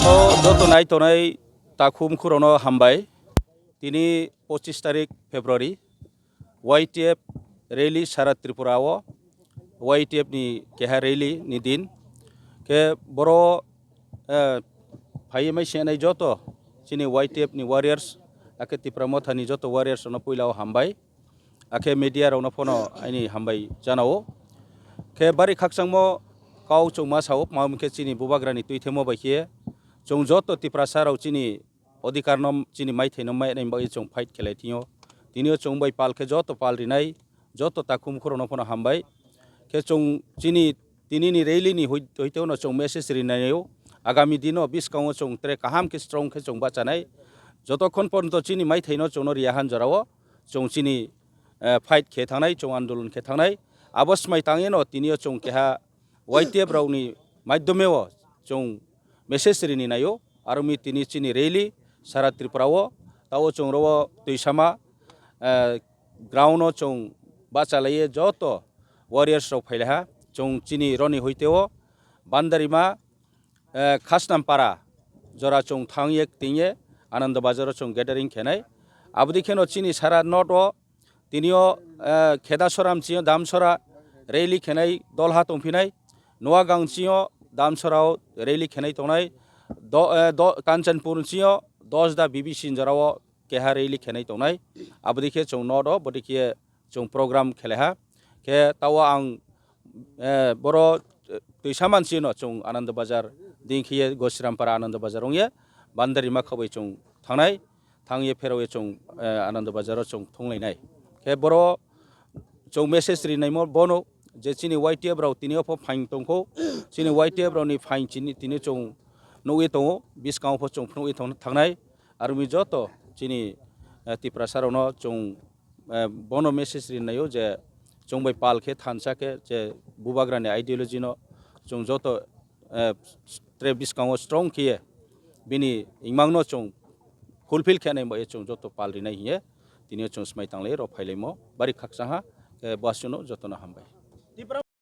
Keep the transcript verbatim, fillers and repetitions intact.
O joto nai tongnai takhum khurokno hambai. Tini pochis tarik February, Y T F rally sara Tripura o, Y T F ni keha rally ni din. Khe boro, eh, phaiwi mai senai joto chini Y T F ni warriors, akhe Tipra Motha ni joto warriors rokno puila o hambai. Akhe media rokno phano aini hambai janao. Khe bari khakchangmo kau chwng ma sao, ma hwn khe chini bubagrani twi themo bai khe chwng joto Tiprasa rok chini odhikar no, chini maithai no mai nai bagwi chwng fight khelai thio. Tini o chwng bai pal khe joto pal rinai, joto takhum khurokno phano hambai. Khe chwng chini tini ni rally ni hoi-, hoite no chwng message rinai o. Agami dino bwskango chwng tere kaham khe strong khe chwng bachanai. Jotokhon porjonto chini maithai no chwngno riya han jorao chwng chini, eh, fight khe thangnai, chwng andolon khe thangnai. Abo swmai tangwi no tini o chwng keha Y T F rokni maidhyome o chwng message rini naio, aro mi tini chini rally sara Tripura o, tao chwng ro o twi sama, eh, ground o chwng bachalaiye joto warriors rok phailaiha, chwng chini roni hoite o Bandarima, eh, Khasnampara jora chwng thangye tingye Ananda Bazar o chwng gathering khenai. Aboni kheno chini sara north o Tini o, eh, Khedasora mchio Damsora rally khenai dol ha tongphinai. Noagang mchio Damsora o rally khenai tongnai. Do, eh, do, Kanchanpur mchio Dosda B B C ni jora o keha rally khenai tongnai. Abodi khe chwng north o, bodi khe chwng program khelaiha. Khe tao ang, eh, boro, eh, twisa mansi no chwng Ananda Bazar, ding khiye Gosirampara Ananda Bazar wngye, Bandarima khabai chwng thangnai, thangye pheraoye chwng, eh, Ananda Bazar o chwng thunglainai. Khe boro chwng message rinaimo bono je chini Y T F rok tini o pho phaing tongkho, chini Y T F rok ni phaing chini tini chwng nugwi tongo, bwskango pho chwng phunugwi thang-, thangnai, aroni joto chini, eh, Tiprasa rokno chwng eh, bono message rinai o je chwng bai pal khe thansa khe je bubagrani ideology no chwng joto, eh, tre bwskango strong khiye bini ingmang no chwng fulfill khe nai bai chwng joto pal rinai hiye tini o chwng swmai tanglai rw phailaimo bari khaksa ha, eh, bo aswk no joto no hambai.